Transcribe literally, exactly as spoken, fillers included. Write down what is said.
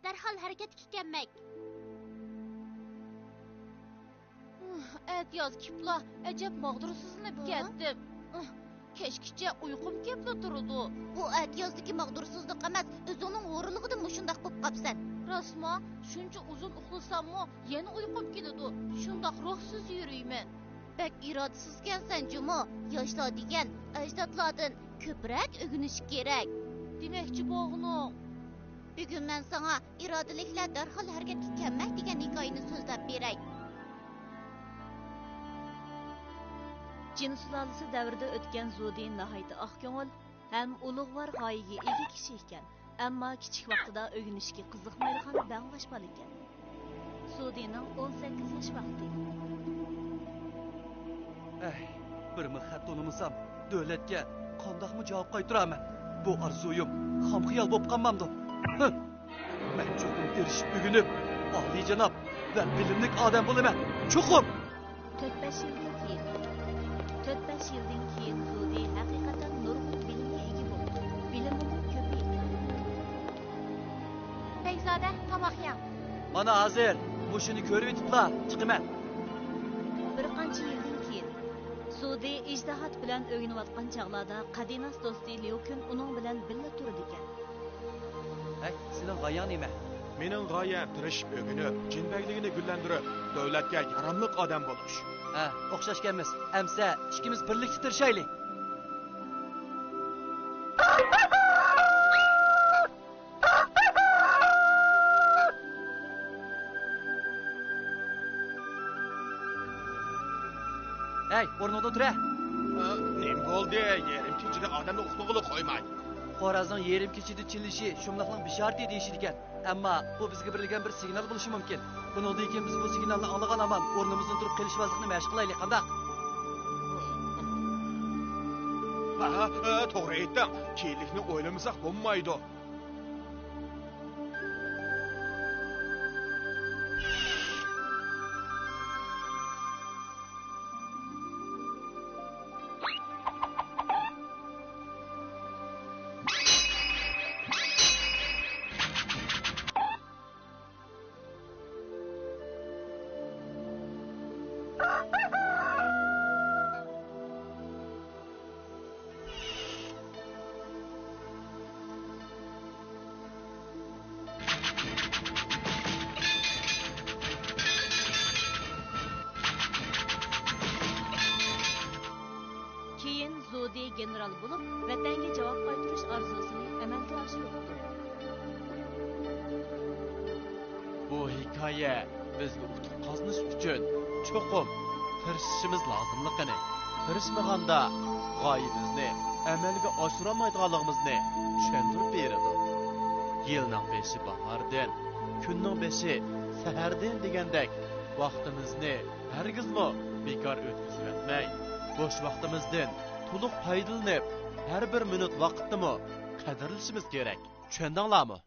دەرھال ھەرىكەتكە كەلمەك. ئەتىياز كېپىپلا ئەجەب ماغدۇرسىزلىنىپ ھە؟ كەتتىم. كەچكىچە ئۇيقۇم كەپلا تۇرىدۇ. بۇ ئەتىيازدىكى ماغدۇرسىزلىق ئەمەس، ئۆزۈڭنىڭ ھورلىقىدىن مۇشۇنداق بولۇپ قاپسەن. راستما؟ شۇنچە ئۇزۇن ئۇخلىساممۇ يەنە ئۇيقۇم كېلىدۇ. شۇنداق روھسىز يۈرۈيمەن. بەك ئىرادىسىزكەنسەن جۇمۇ. ياشلار دېگەن ئەجدادلاردىن كۆپرەك ئۆگىنىشى كېرەك. دېمەكچى بولغىنىڭ؟ بۈگۈن مەن ساڭا ئىرادىلىكلەر دەرھال ھەرىكەتكە كەلمەك دېگەن ھېكايىنى سۆزلەپ بېرەي. جىن سۇلالىسى دەۋرىدە ئۆتكەن زۇدى ناھايىتى ئاق كۆڭۈل ھەم ئۇلۇغۋار غايىگە ئىگە كىشى ئىكەن. ئەمما كىچىك ۋاقتىدا ئۆگىنىشكە قىزىقمايدىغان داڭغاش بالا ئىكەن. زۇدىنىڭ ئون سەككىز ياش ۋاقتى. ئەي، بىر مىخ خەت تونۇمىسام، دۆلەتكە قانداقمۇ جاۋاب قايتۇرارمەن؟ بۇ ئارزۇيۇم خام خىيال بولۇپ قالمامدۇ؟ ھە! مەن چوقۇم تىرىشىپ ئۆگىنىپ، ئالىيجاناب ۋە بىلىملىك ئادەم بولىمەن. چوقۇم! تۆت-بەش يىلدىن كېيىن. تۆت-بەش يىلدىن كېيىن زۇدى ھەقىقەتەن نۇرغۇن بىلىمگە ئىگە بوپتۇ. بىلىمىمۇ كۆپىيىپتۇ. بەگزادە، تاماق يەڭ. مانا ھازىر مۇشۇنى كۆرۈۋېتىپلا چىقىمەن. بىر قانچە يىلدىن كېيىن. زۇدى ئىجتىھات بىلەن ئۆگىنىۋاتقان چاغلاردا قەدىناس دوستى ليۇكۈن ئۇنىڭ بىلەن بىللە تۇرىدىكەن. ھەي، سېنىڭ غايەڭ نېمە؟ مېنىڭ غايەم تىرىشىپ ئۆگىنىپ، جىن بەگلىكىنى گۈللەندۈرۈپ، دۆلەتكە ياراملىق ئادەم بولۇش. ھە، ئوخشاشكەنمىز. ئەمسە ئىككىمىز بىرلىكتە تىرىشايلى. ھەي، ئورنۇڭدىن تۇرە! ئە، نېمە بولدى؟ يېرىم كېچىدە ئادەمنى ئۇخلىغىلى قويماي. خورازنىڭ يېرىم كېچىدە چىللىشى شۇملۇقنىڭ بېشارىتى دېيىشىدىكەن. ئەمما بۇ بىزگە بېرىلگەن بىر سىگنال بولۇشى مۇمكىن. بۇنىڭدىن كېيىن بىز بۇ سىگنالنى ئاڭلىغان ھامان ئورنىمىزدىن تۇرۇپ قېلىشماسلىقنى مەشىق قىلايلى، قانداق؟ ھە، ھە، توغرا ئېيتتىڭ. كېيىنلىكنى ئويلىمىساق بولمايدۇ. كېيىن زۇدى گېنېرال بولۇپ، ۋەتەنگە جاۋاب قايتۇرۇش ئارزۇسىنى ئەمەلگە ئاشۇرۇپتۇ. بۇ ھېكايە بىزگە ئۇتۇق قازىنىش ئۈچۈن چوقۇم تىرىشىشىمىز لازىملىقىنى، تىرىشمىغاندا غايىمىزنى ئەمەلگە ئاشۇرالمايدىغانلىقىمىزنى چۈشەندۈرۈپ بېرىدۇ. يىلنىڭ بېشى باھاردىن، كۈننىڭ بېشى سەھەردىن دېگەندەك، ۋاقتىمىزنى ھەرگىزمۇ بىكار ئۆتكۈزۈۋەتمەي، بوش ۋاقتىمىزدىن تولۇق پايدىلىنىپ، ھەر بىر مىنۇت ۋاقىتنىمۇ قەدىرلىشىمىز كېرەك. چۈشەندىڭلارمۇ؟